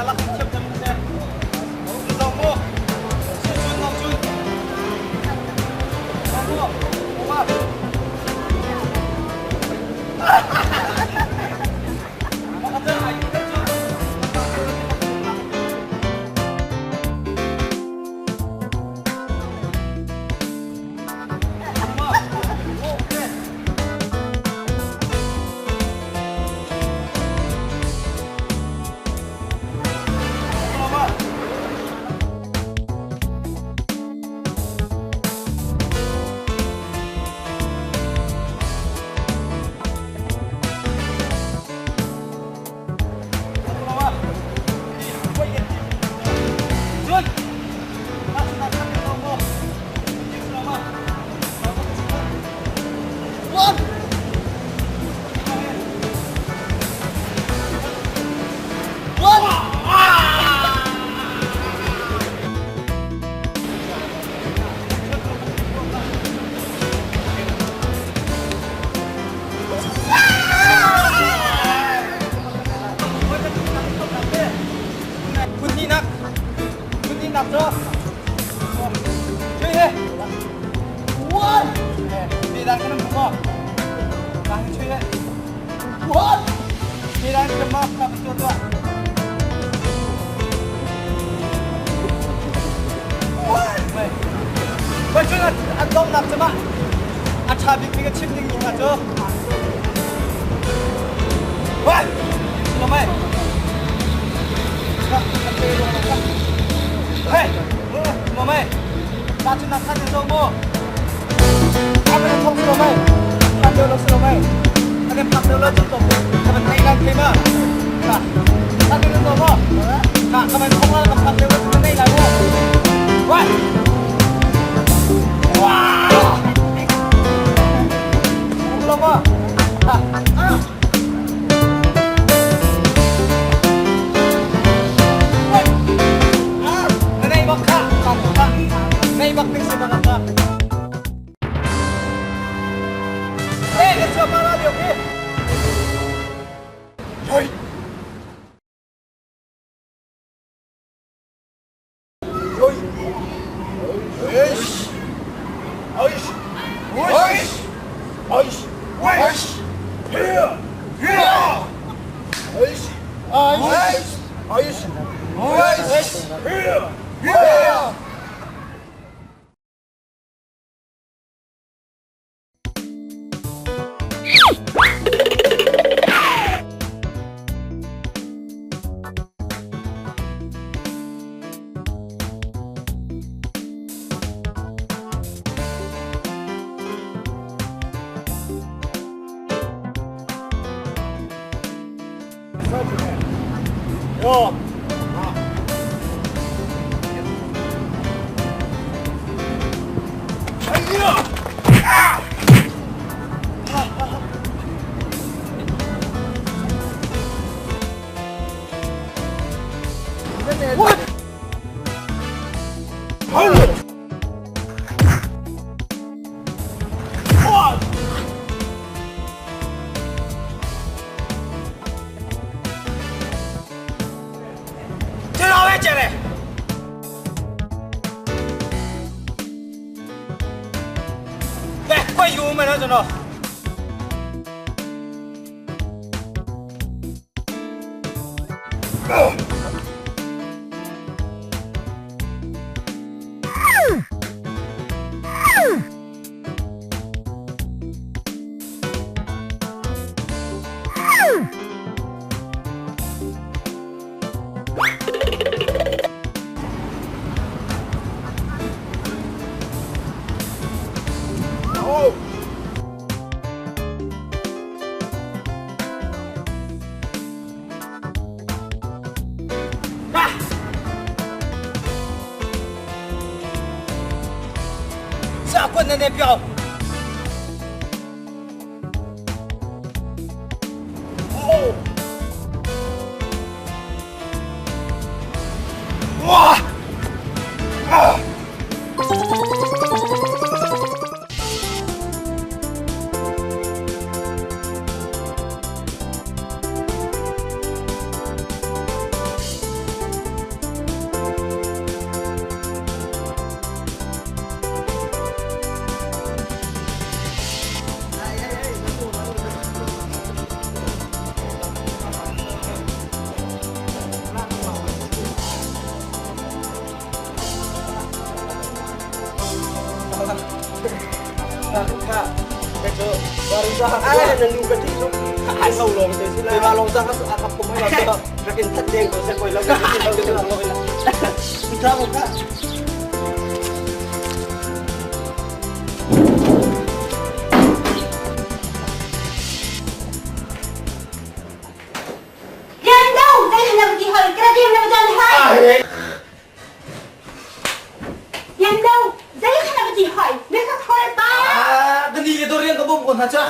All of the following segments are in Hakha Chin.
lak thiam thiam seh. Zong mu. Cun nong cun. Nong mu. Uma. Phunhnihnak phunhnihnak cu chui he one Pedan kan hmu maw ka hin chui he one Pedan kan maw ka kan tuah tuah Vai cun a donghnak cu mah a ṭha bik mi ka chim ding mi hna cu Vai! Lomai! Hey! Lomai! Ta cun na khan zo mu. Ka thong si lomai. Phan deuh lo si lomai. Ka kan phak deuh lo cu tom. Ka ban nei lan thei ma. Ka. Ka kan zo mu. Ka ka ban thong la ka phak deuh lo cu nei lai mu. Vai! Wow! Loma. Ah. Nei bak kha. Nei bak ding si bak kha. Eh, ka chuah pa la lio ki. Hoi. 下棍的那标。哦！哇！啊！ Ai na nu ka ti cu ai lo lawng te si la. Ma lawng za ka ka pum hai lo. Rak in that deng ko se koi lo ka ti lo lo lo la. Tha ko ka. Lian do, zei na ti hoi, kra dim na jan hai. Lian do, zei kha na ti hoi, me ka thoi pa. Ah, ka ni le dorian ka bom ko hna cha.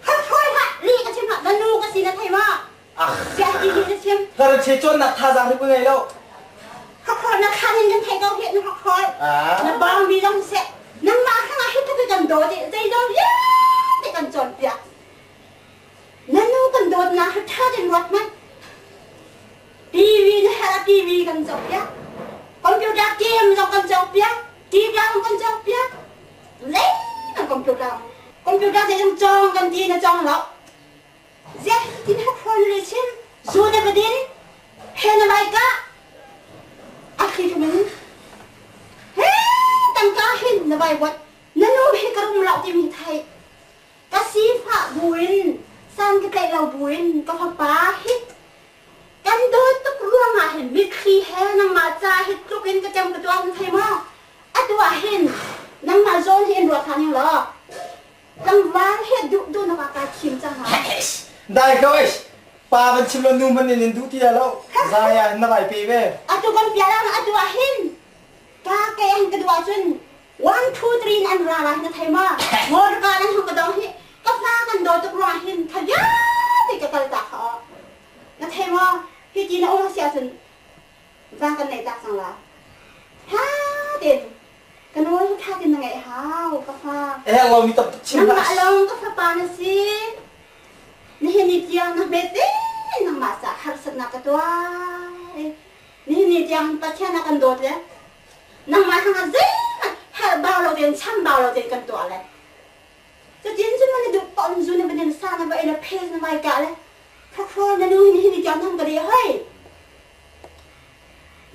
Ka thoi ha, li ka chim ha, na nu ka si na thei ma. Ah. Sia ti li na chim. Ka ra che chon nak tha zang ri ko ngei lo. Ka thoi na khan in kan thei ko he na thoi. Na bang mi dong se. Nang ma khang a hit ka kan do ti, zei do ya ti kan chon piak. Na nu kan dawtnak hi ṭha tein ruat hmanh. TV na herh ah TV kan zohpiak. Computer game zong kan zohpiak. TV zong kan zohpiak. Zeihmanh computer. Computer zeizong cawng kan ti na cawng lo. Ziah tin hrawn le chim zu na va din he na vai kah a thli thum in he tangka hin na vai wat na nu hi ka rum lo timi thei Ka sifah buin san ka tlaih lo buin ka fapa hi kan dawt tuk ruangah hin mitthli he nangmah ca hi tluk in ka cem ka tuah na thei maw? Atu ah hin nangmah zawn hi in ruat hlah ning law tlangval he duh duhnak ah kaa thim cang ha. Dai ko eish. Pa van chim lo nu man in in duh ti lo. Zai ah na vai pe ve. Atu kan pial ah atu ah hin ka ke an ka duh ahcun One two three in an ra lai na thei ma? Motorka nan hung ka dong hi ka fa kan daw tuk ruang hin tha vialte ka kal tak kha na thei ma? Hi ti na um si ahcun va kan neih tak cang la. Tha tein ka nawl hi tha tein na ngeih hau ka fa. Eh lo mi tam chim Nangmah lawng ka fapa na si. Nihin ni tiang na hmet te nangmah ca harsatnak ka tuar. Nihin ni tiang Pathian a kan dawt le Nangmah hrangah zeihmanh herhbau lo tein chambau lo tein kan tuah le cutin cun na duh paoh in zu na va din sa na va ei le phe na vai kah le khakhrawl na nu hi nihin ni tiang nan ka deh hoi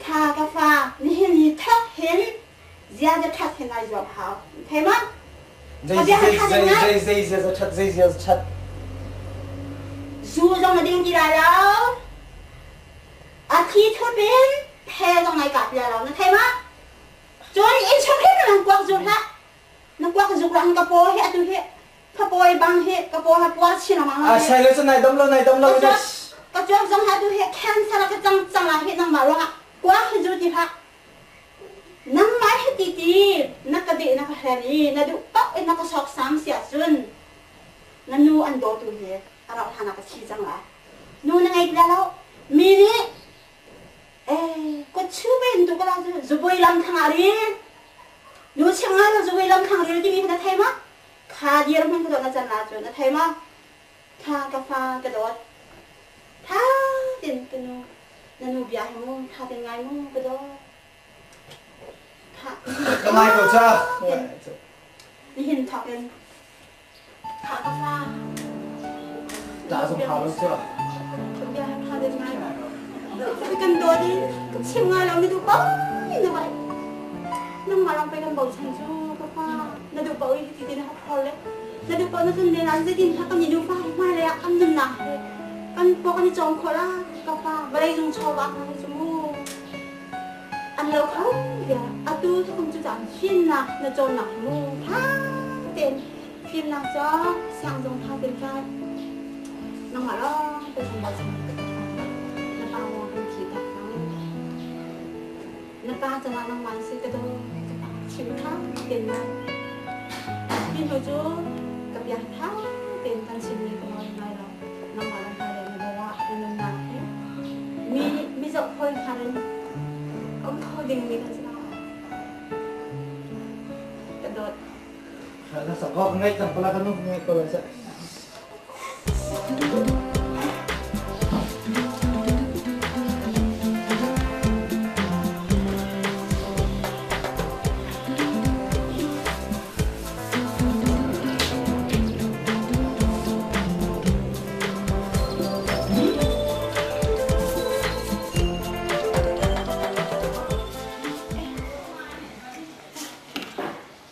tha ka fa nihin ni thak hin ziaza that hin ai zuam hau thei ma Zei zei zei ziaza that zei ziaza that zu zong na ding ti lai lo A thi thup in phe zong nai kap la lo na thei ma? Cun inn chung hin nan kuak zu hlah. Na kuak zuk rang ka paw hi atu hi ka pawi bang hi ka paw ha puar chin lengmang A sai le cu nai dam lo nai dam lo ina. Ka cuak zong ha tu hi cancer ka cang cang la hi nangmah ruangah kuak hi zu ti hlah. Nangmah hi ti ti na ka deh na ka hlen i na duh paoh in na ka sawk sam si ahcun na nu an dawtu hi a rauh hlan ah ka thi cang lai. Nu na ngei ti lo. Mi nih eh kut chu pen tu ka la zubui lam thang ah ril. Nu chim nga lo zubui lam thang ril timi na thei ma? Kha dir hman ka dawt na can la cu na thei ma? Tha ka fa ka dawt. Tha tin ka nu na nu bia hi mu tha tin ngai mu ka dawt. Tha. Ka ngai ko cha. Nihin thok in Kan dawt in ka chim ngai lo na duh paoh in na vai. Nangmah lawng pei kan bochan cu ka fa. Na duh paoh i hiti na hrawl le na duh paoh na tlun len ah zeitin dah kan i nufa hi hmailei ah kan nunnak hi kan paw kan i cawm khawh la ka fa vawlei cung chawva hna hi cu mu an lo kho bia atu cu cu caan fimnak na cawnnak hi mu tha tein Fimnak cu siangzung tha tein kai. Nangmah lawng te kan bochan. Na pa lawng kan thi tak cang. Na pa canah nangmah si ka daw. Ka pa chim tha tein ngai. Hi hnu cu ka bia tha tein kan chimmi ka nawl ngai lo. Nangmah lawng hmailei na baw ah na nunnak hi mi mi zoh hawi hngar in um kho dingmi kan si lo. Ka dawt. Ka ngaih cang pala ka nu ngaih ko lai seh.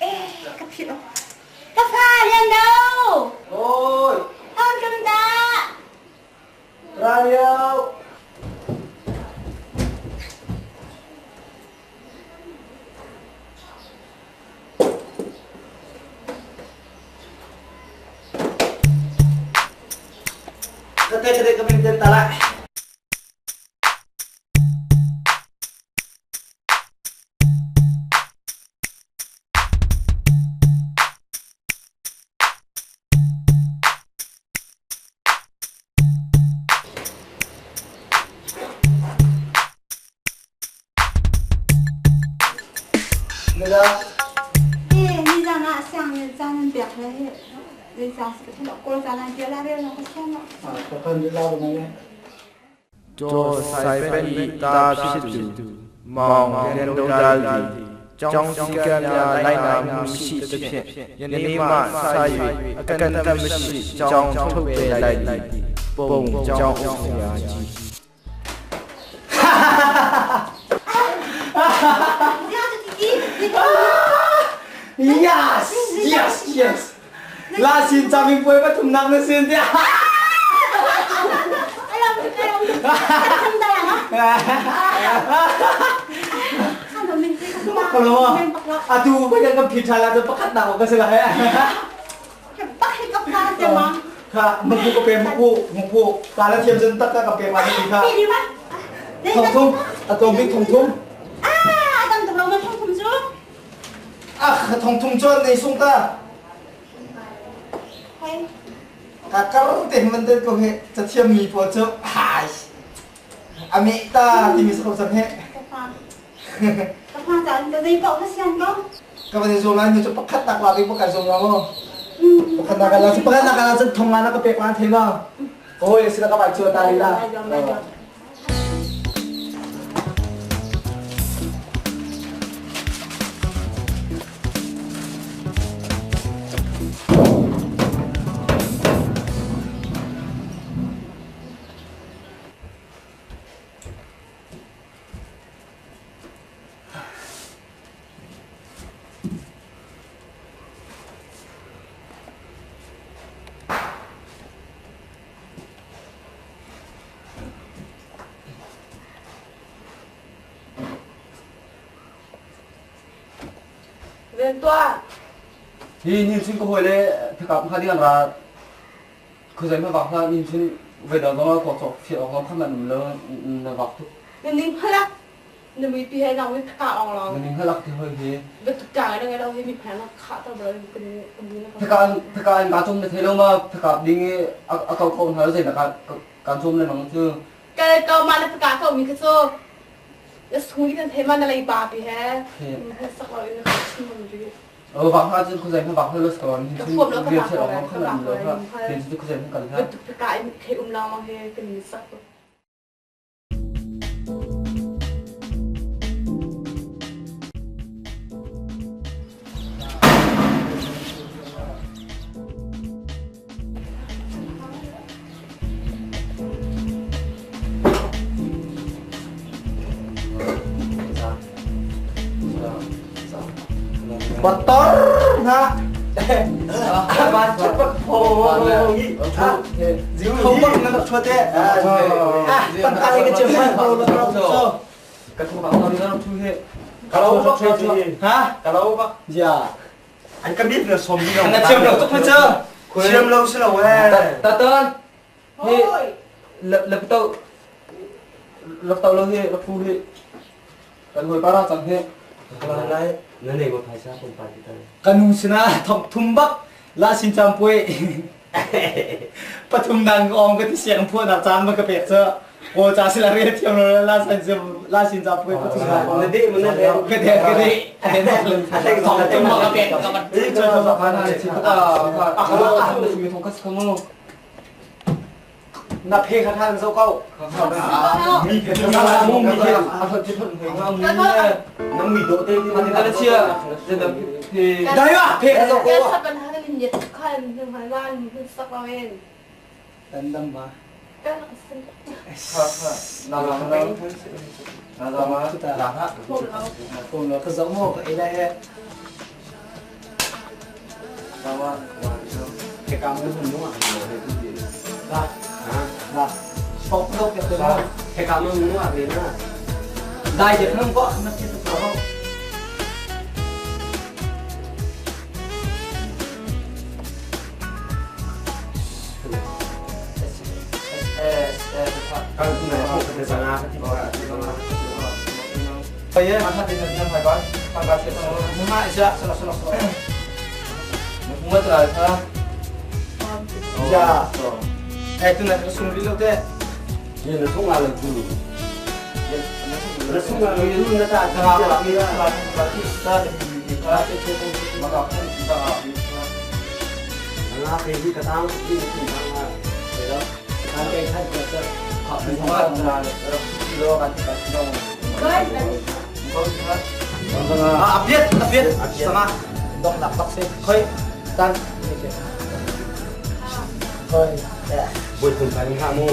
Eh, ka philh. Ka fa lian do. ka min ten ta lai. Nizan ah siang nih caan an pek le zeicah si ka thil kawl caan an pek la rel ka siang lo. Chaw Sai Pen ih taဖြစ်သူမောင်ရန်တုံးသားသည်ကျောင်းစည်းကမ်းများလိုက်နာမှုရှိသဖြင့်ယနေ့မှစ၍အကန့်အသတ်မရှိကျောင်းထုတ်ပယ်လိုက်သည်ပုံကျောင်းအုပ်ဆရာကြီး Yes! Yes! Yes! La sin camin puai pathum nak na sin tiah. Atu kan kan phit tha la cu pakhat nak ka si lai. Kha mapu ka pe mapu mapu ka la thiam cun tak ka pe ma ti kha. Thong thum atong bik thong thum. Ah, dang tuk lo ma thong thum cu. Ah, thong thum chuan nei sung ta. Ka kar te man te ko he cathiam mi pawl cu hai a meh ta timi sa ko cang he. Ka pa ca in zei paoh ka sian ko. Ka van i zuam lai nu cu pakhat nak la bik ka zuam la maw? Pakhat nak la cu pakhat nak la cu thong nga na ka pek la thei ma? Ka hawi sila ka vai chu ta la. Hi ni chun ka hawi le thakap kha ding an ra khuazei ma vak hlah ni chun veidang zong ah kawcawk fial awk zong khan nan um lo na vak tuk. Na ning halak na mui pi he nang mi phaka ong long. Na ning halak ti hoi hi. Betuk ka ngai ngai lo hi mi phan kha ta bro kan kan Thaka thaka in ka chom na thei lo ma thaka ding i a kau ko hna zei na ka kan chom le mang cu. Ka kau ma na phaka kau mi kha cu na sung kan thei ma na lei pa pi he. Sak lo in ka chim mang ri. O vak ha cun khuazei hna vak hlo ko ni Ka fuam lo ka rian vak chiat lo awk ka khan vak an lo lo kha rian cu khuazei hna kan ha. Betuk phaka in thei um lang mang he kan sak tuk. Motor nga. Ba cepat po. Không bang na chua te. Ah, tang ai cái cepat po lo so. Ka thu bang lo thu he. Kalau bak ha? Kalau bak. Ya. An kan bit na som ni Na thiam lo tuk ma cha. Thiam lo si lo eh. Ta tan. He lập tàu lập tàu lo he lập phu he. Kan hoi para chang he. Lai na nei ma phaisa pom pa ti ta. Kanu sina thong thum bak la sin cham pui. Pathum nang ong ka ti siang phu na chan ma ka pek cha. O cha sila re thiam lo la san la sin cham pui pathum Na de mo na de. Ka de ka de. Thong thum ma ka pek ka ba. Cho cho pa na chi ta ka ka mi thong ka sa mo. Na phe kha than zo kau. Mi phe Na mu mi phe a thot chi thot hoi nga mu ne. Nang mi do te ti Ma ti ta chia. Je da phe. Dai ba phe kha zo แก ko. สับปัญหาเรื่องเหยียดขันเรื่องหานเรื่องสักเราเอง Dan dam ma. ก็ Kha kha. Na la na. Na la ma. La ha. พวกเรา Ko lo ka zo mo ka ila he. Na ma. Cái cam nó hùng đúng không ạ? Là, là, bọc đâu cái đó. He ka mo nu a ve na. Đại diện không có, nó chỉ có không. S S Eh, tu na sung rih lo te. Na sung nga lo tu. Na sung nga lo tu na ta ta la mi la la la ti ta ti ta ti ma ka ta nga pe hi ka tang ti ti nga pe lo kan ke khat ka ta kha ma la lo kan ti ka lo apiet apiet sama dong nak bak se khoi tan khoi bui thun pa ha mu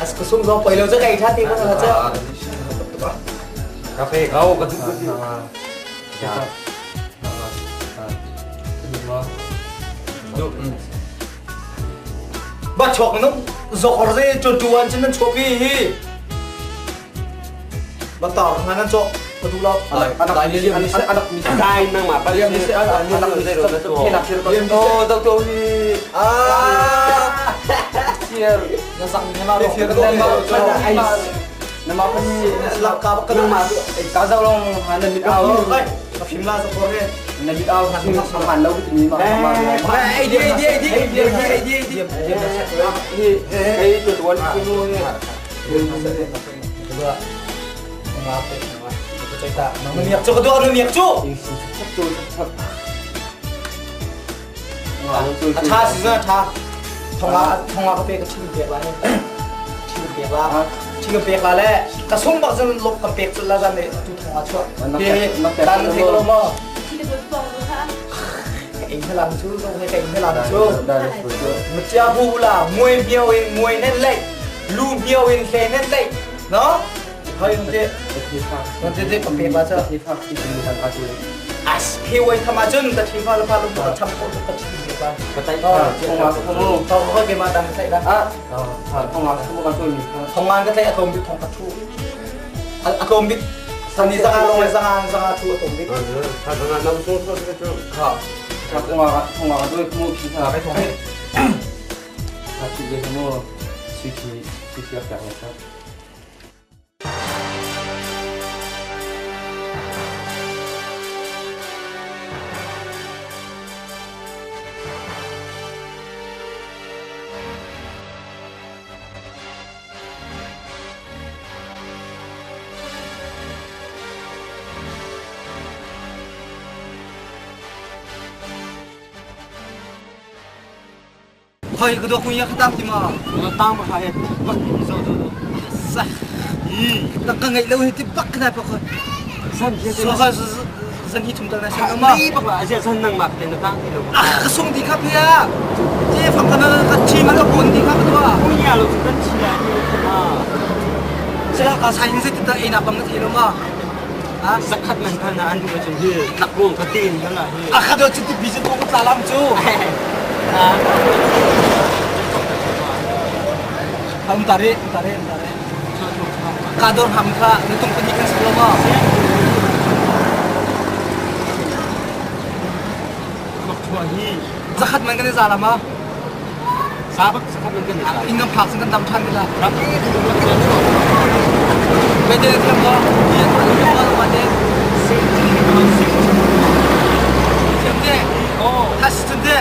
as ko sung zo poi lo cha kai tha ti ko la cha cà phê câu cái thứ ba chok nung zo khor ze chu chuan chin nan chopi hi ba tar nga nan cho ka du lo anak mi dai nang ma pa liam ni anak mi oh dok hi ah sier na sang ni ma ro na ma pa ni la ka ka ma ka zau long han na mit au ai ka phim la zo khor he na mit au han han lo ti mi ma ma ai di di di di di di hi cái chuột tuấn cái nuôi miak chu ka du miak chu a tha si na tha thong la thong la ka pe ka chim pe la chim pe la chim pe la le ka sung bak zan lok ka pek chu la zan le tu thong la chu dan the ko mo cái làm chú không hay cái làm chú một chia bu là mui miêu in mui nên lệ lu miêu in lệ nên lệ nó hơi không thế không thế thế còn bé chứ à khi quay thăm chân ta chỉ pha pha lúc đó chăm cô ta chỉ bé ba tay không không không không cái mà đang chạy đó không làm không có tôi không ăn cái tay atom bị thông cắt chu atom bị sani zanga long zanga zanga chu atom bị zanga nằm xuống thôi cái chú không ngã tôi không chỉ là cái thông ta chỉ cái mua suy nghĩ suy nghĩ cái này. Thôi cứ đua cũng như tao thì mà tao mà hay bắt rồi rồi rồi ta càng ngày lâu thì bắt cái này bắt rồi số cái dân hi chúng ta là sao mà bắt là dân năng mặc thì nó tăng thì được à cái sung thì khắp kia thế phẳng cái cái chi mà nó buồn thì khắp đó không nhà luôn chúng ta chỉ là như thế mà sẽ là cái sai như thế ta in bằng cái gì đâu mà à sắc khát mình khăn là ăn được cái gì nặc luôn cái tiền đó là à khát được chỉ bị dân cũng ta làm chú à ông ta đi ông ta đi ông ta đi kador hamka nutung penyikan sebelum zakat man kan zalama sabak zakat man kan ingam phak sing kan dam than la bede tham ko ye ko ko ma de de oh has tunde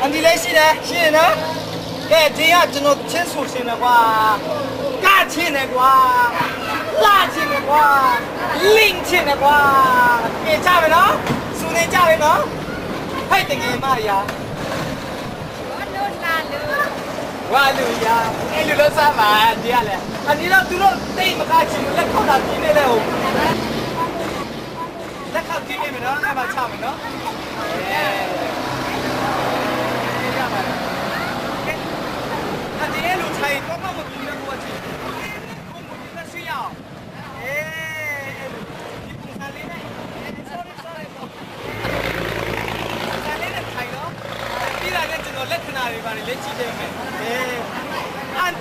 အန်ဒီလေးရှိတယ်ရှိရနော်ကဲဒီကကျွန်တော်ချင်းဆူရှင်တယ်ကွာကချင်းတယ်ကွာလာချင်းတယ်ကွာလင့်ချင်းတယ်ကွာကဲကြမယ်နော်စူနေကြမယ်နော်ဟဲ့တကယ်မရာဝါလူရာအဲ့လူလို့စားပါဒီကလည်းအန်ဒီတော့သူတို့တိတ်မကချင်လက်ခေါက်တာပြင်းနေလေဟုတ်လက်ခေါက်ပြင်းနေမယ်နော်အဲ့မှာချမယ်နော်အဲဒီလိုထိုင်တော့မပြီးတော့ကိုချီကိုမပြီးတော့ဆွေးရအောင်အဲဒီပုံစံလေးနဲ့ sorry sorry ပုံစံလေးနဲ့ထိုင်တော့ပြီးတာနဲ့ကျွန်တော်လက္ခဏာတွေပါတယ်လက်ကြည့်တယ်မယ်အဲအန်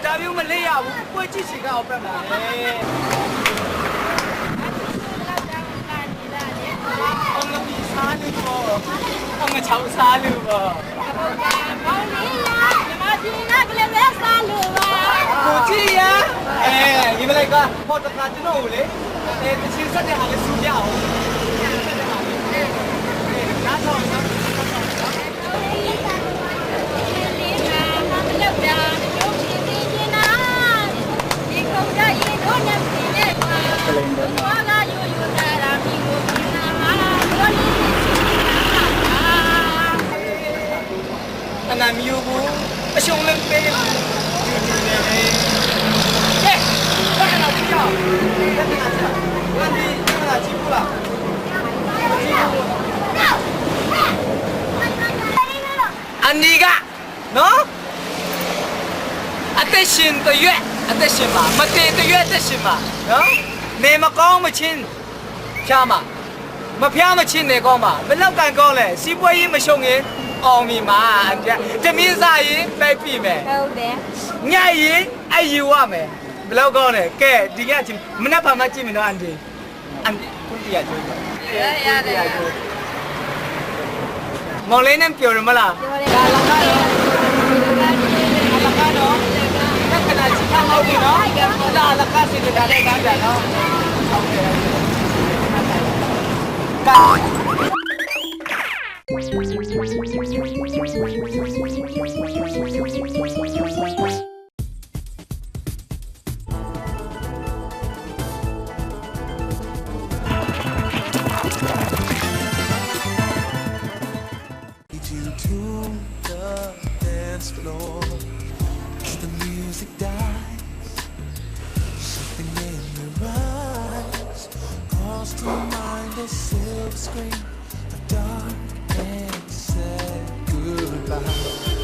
ဒါမျိုးမလေးရဘူးပွဲကြည့်ချင်ကောင်ပြမှာလေအောင်ငါပြီးစားလို့ပေါ့အောင်ငါချောင်းစားလို့ပေါ့ ကိုကြည့်ရအဲဒီမလိုက်ကဟောတခါကျွန်တော်ကိုလေအဲတချင်းဆက်တဲ့ဟာလေးစူပြအောင်ဆက်တဲ့ဟာလေးနားထောင်နော် အနာမီယဘူးအရှုံးလည်းပေးဘူးဒီနေနေကဲဘာလာကြည့်အောင်လက်တင်လာကြည့်အန်ဒီလာကြည့်ဘူးလားအန်ဒီကနော်အသက်ရှင်တရွက်အသက်ရှင်ပါမတည်တရွက်အသက်ရှင်ပါနော်နေမကောင်းမချင်းဖြားမှာမဖျားမချင်းနေကောင်းပါဘယ်လောက်ကန်ကောင်းလဲစီးပွားရေးမရှုံရင်အောင်ပြီမှာအပြတမင်းစားရင်ပဲပြီမယ် ဟုတ်တယ် ညရင်အယူရမယ်ဘယ်လောက်ကောင်းလဲကဲဒီကချင်းမနက်ဖြန်မှကြည့်မယ်နော်အန်ဒီအန်ဒီခုတည်းရကြိုး ရရတယ် မောင်လေးနဲ့ပြောရမလား ပြောတယ် လာလာကတော့လာကတော့လက္ခဏာချထားဟုတ်ပြီနော်လာလာကစီတကလည်းကောင်းကြနော်ဟုတ်ကဲ့ကာ you to the dance floor. As the music dies, something in your eyes calls to mind a silver screen of dark and sad goodbye.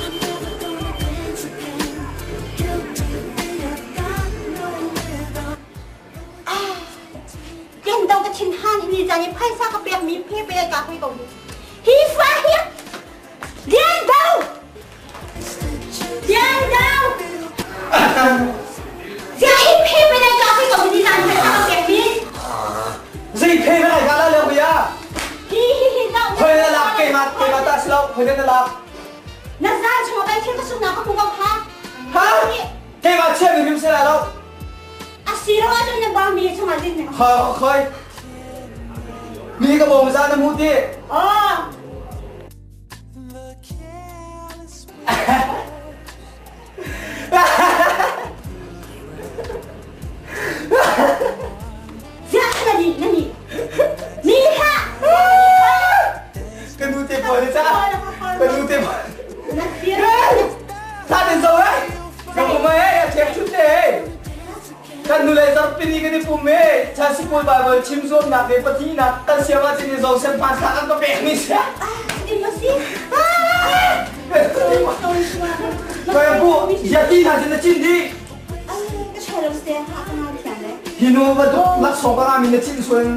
I'm never gonna dance again. Guilty feet, I've got no rhythm. 电到个亲汉，你在你拍啥个表面片别搞会讲，he 发现，电到，电到，这一片别搞会讲，你在你拍啥个表面？ စိတ်ဖေးမလိုက်ကားလာလေခွာ 嘿嘿嘿，到。 ခွေလာကေမကေမတဆလောက်ခွေနေလား 那啥，从白天个送哪个不光他？ ဟာကေမချက်ပြီးပြစလာတော့ 啊，是了，我就那帮你从哪里呢？ ဟာခွေမိကဘုံစားနမှုတိ 哦。 The careless 这那你那你，你看， ကနူတေပေါ်လေစာကနူတေပေါ် 那别。 သာတင်စောရဲဘုမရဲ့ချက်ချွတ်တဲ့ကန်နူလေဇပ်ပီနီကနေပူမေချာစီကိုဘာဘချင်းစုံနာကေပတိနာကန်ဆီယဝချင်းဇောစံပါစာအကပေနိရှာ 啊，你们是啊？ ဘယ်ဘူးယတိနာစနေချင်းဒီ 啊，个车都是哈，哪里来的？ ဟိနိုဘဒလက်ဆောင်ကလာမင်းချင်းဆွန်း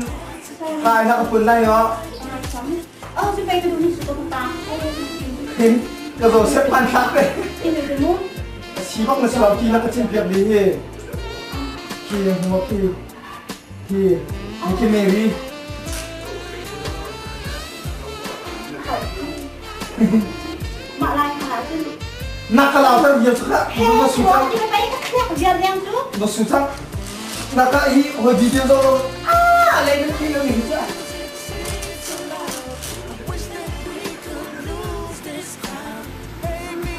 ခိုင်နာကပွန်နိုင်ရော 哦，这边个东西是多大？ ဟင်ကတော့ဆက်ပန်ခတ်ပဲ 你那个么？ စီဘောက်မစလောက်ဒီလကချင်းပြလေးဟေကီဟိုကီကီကီမေရီ 马来马来是？ နာကလာတော့ရစခါ 嘿， မဆူချာ 我这个白个两两组。 မဆူချာနာကဟီဟိုဒီဒီတော့အာလေနကီလိုနေချာ wish that we could lose this time. Baby,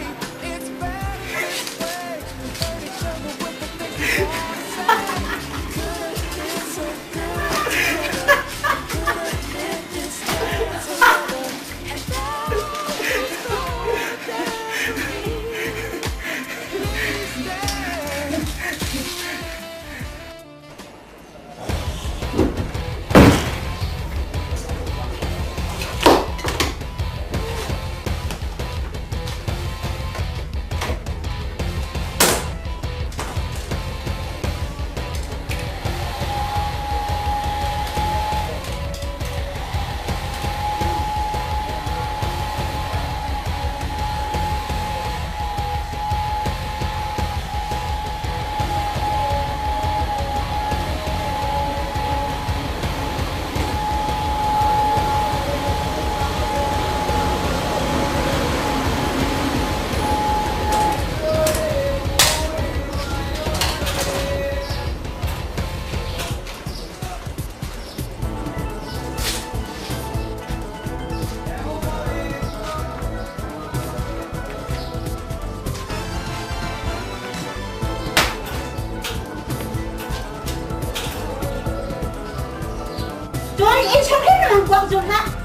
it's better this way. Hurt each other with the things we wanna say. Could've been so good together. Could've lived this dance forever. And now it's all down to me. Please stay. Cun inn chung hin nan kuak zun hlah.